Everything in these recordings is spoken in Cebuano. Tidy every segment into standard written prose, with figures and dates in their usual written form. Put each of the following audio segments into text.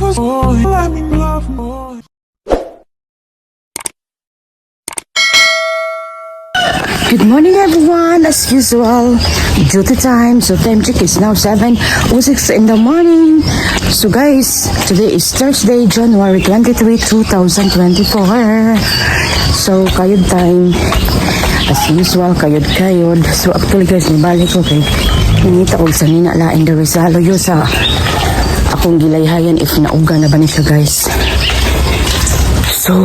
Let me love more. Good morning, everyone. As usual, duty time. So time check is now 7:06 in the morning. So guys, today is Thursday, January 23, 2024. So kayod time. As usual, kayod kayod. So actually guys, nibalik ko kay nangita ko sa nina lain diri sa Haloyo sa akong gilayhayan if nauga na ba ni siya, guys. So,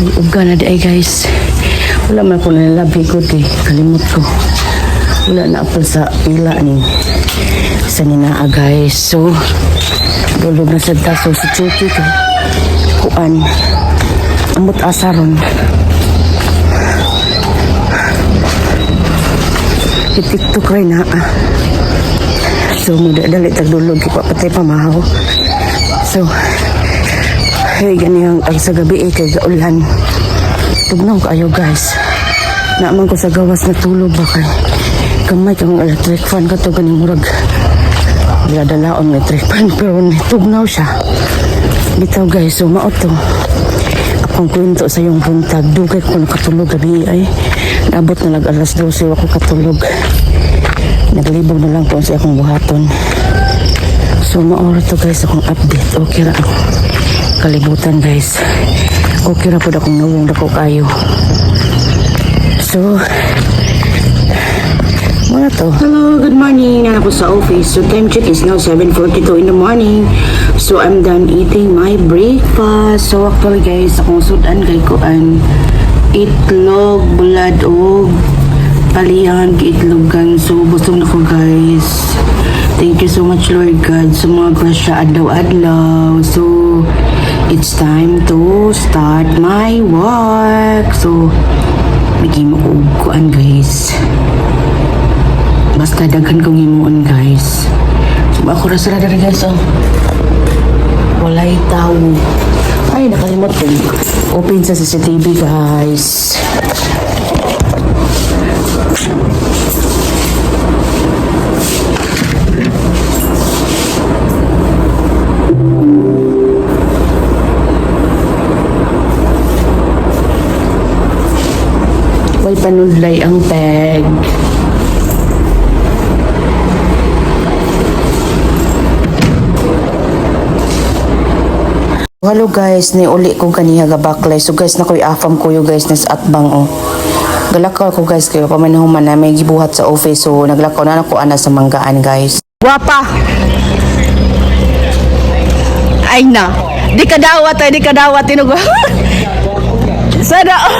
ay, uga na di ay, guys. Wala man ko nalabi ko di. Kalimot ko. Wala na apil sa pila ni sa ninaa, guys. So, dulog na sa taso si Chucky kay kuan. Amot asa ron. I-TikTok rin na ah. So, magdadali tagdulog. Ipapatay pa mahaw. So, hey, ganyan ang sa gabi eh, kay gaulan. Tugnaw kaayo, guys. Naaman ko sa gawas na tulog ba kay kamay kang electric fan ka to ganing murag dala-dalaon electric fan pero tugnaw siya. Bitaw guys, so mao to. Akong kwento sa iyong buntag. Dugay ko nakatulog gabi ay. Naabot na lag alas 12 ako katulog. Naglibog na lang po sa akong buhaton. So mao ra to guys, akong update. Okay ra ako. Kalibutan, guys. Okay ra pud akong nawong, dako kayo. So mao to. Hello, good morning. Naa ko sa office. So time check is now 7:42 in the morning. So I'm done eating my breakfast. So actually guys, akong sudan kay kuan, itlog, bulad og palihan giitlogan. So busog na ko, guys. Thank you so much, Lord God, sa mga grasya adlaw-adlaw. So it's time to start my work. So bigyan mo og kuan, guys. Basta daghan kong himuon, guys. So ako ra sila diri, guys, oh. Walay tawo. Ay, nakalimot ko. Open sa CCTV, guys. Way panudlay ang peg. Hello guys, ni uli ko ganiha gabaklay. So guys, nakoy afam ko yo guys nas atbang oh. Galakaw ko guys kayo paman na may gibuhat sa office. So naglakaw na ako ana sa manggaan, guys. Guwapa. Ay na. Di ka dawat ay, di ka dawat tinog. Sana all.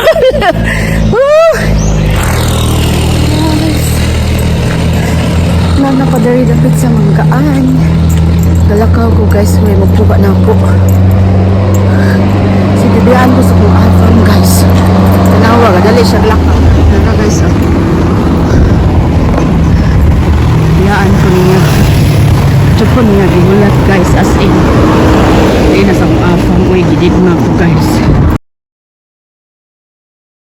Woo! Nana pa diri dapit sa manggaan. Galakaw ko guys, may magtuba na ako. Si bibiyaan ko sa kong afam, guys. Tanawa, dali siya lakaw. Tara guys, oh. Biyaan ko niya. Tsaka niya gihulat, guys, as in. Di na sa kong afam, uy, gidid na ko, guys.